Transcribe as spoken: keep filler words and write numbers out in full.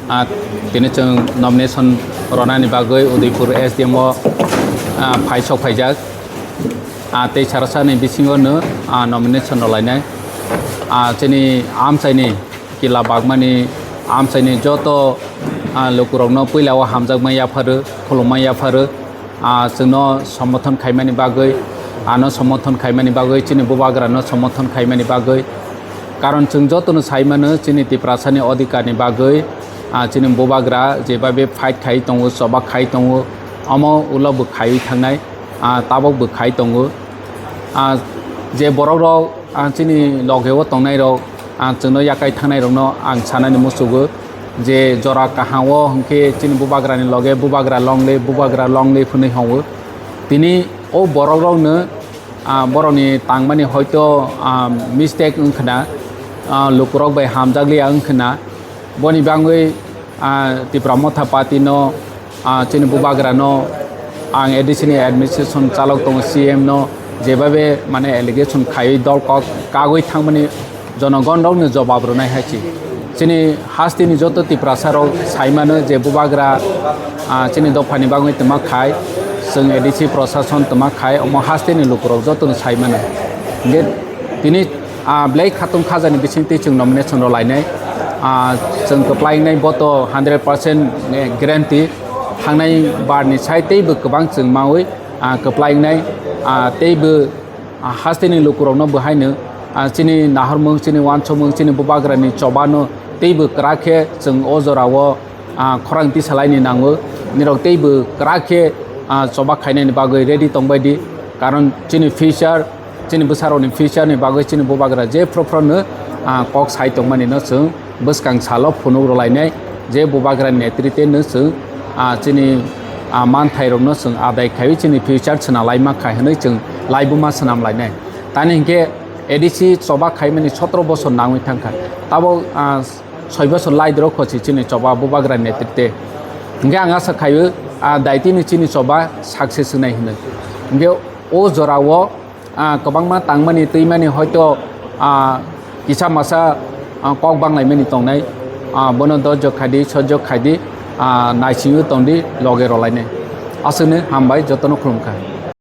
Ah, tini chwng nomination rwnani bagwi Udaipur S D M o, ah, phai sok phaijak. Ah, tei sarasani bisingo no, ah, nomination rwlainai. Ah, chini amchaini kila bagmani amchaini joto, ah, lukurokno puila o hamjakma yapharo, khulumma yapharo. Ah, chwngno somorthon khaimani bagwi, ano somorthon khaimani bagwi, chini bubagrano somorthon khaimani bagwi. Karon chwng jotono sai mano chini Tiprasani odhikarni bagwi, ah, chini bubagra jebabe fight khai tongo, choba khai tongo, omo ulo bo khaiwi thangnai, ah, tabok bo khai tongo. Ah, je borokrok, ah, chini logeo tongnairok, ah, chwngno yakai thangnairokno ang sanani muchugo je jora kaham o hwnkhe chini bubagrani loge bubagra longle, bubagra longle phwnwi hwngo. Tini o borokrokno, ah, borokni tangmani hoito, ah, mistake wngkhwna, ah, lukurok bai hamjakliya wngkhwna. Boni bagwi, ah, Tipra Motha Party no, ah, chini bubagra no, ang A D C ni administration chalok tongo, C M no jebabe mane allegation khaiwi dol kok kagwi thangmani jonogon rokno jobab rwnai hai se. Chini hasteni joto Tiprasa rok sai mano je bubagra, ah, chini dophani bagwi twma khai, chwng A D C prosason twma khai, omo hasteni lukurok jotono sai mano. Hingke tini, ah, Blai Khatung Khajani bisingtwi chwng nomination rw lainai. Ah, chwng kwplai wngnai bo to hundred percent guarantee. Thangnai barni sai teibo kwbang chwng maui, ah, kwplai wngnai, ah, teibo, ah, hasteni lukurokno bo haino, ah, chini nahormung, chini wansukmung, chini bubagrani chobano teibo kwrak khe chwng o jorao, ah, khorang tisalaini nango. Nirok teibo kwrak khe, ah, choba khainani bagwi ready tongbai di. Karon chini future, chini bwsarokni future ni bagwi chini bubagra je phro phro no, ah, kok sai tongmani no chwng bwskang salo phunuk rwlainai, je bubagra netrite no chwng, ah, chini, ah, manthairokno chwng adai khaiwi chini future swnam laima khai hwnwi chwng laibuma swnam lainai. Tani hinkhe A D C choba khaimani sotro bosor nangwi thangkha. Tabok, ah, soi bosor lai doro khosi chini choba bubagra netrite. Hinkhe ang asa khaio, ah, daitini chini choba success wngnai hwnwi. Hinkhe o jorao, ah, kwbangma tangmani twimani hoito, ah, kisa masa, ah, kok banglaimani tongnai, ah, bono dojok khaidi, sojok khaidi, ah, naisingwi tongdi, loge rwlainai. Aswkno hambai, jotono khulumkha.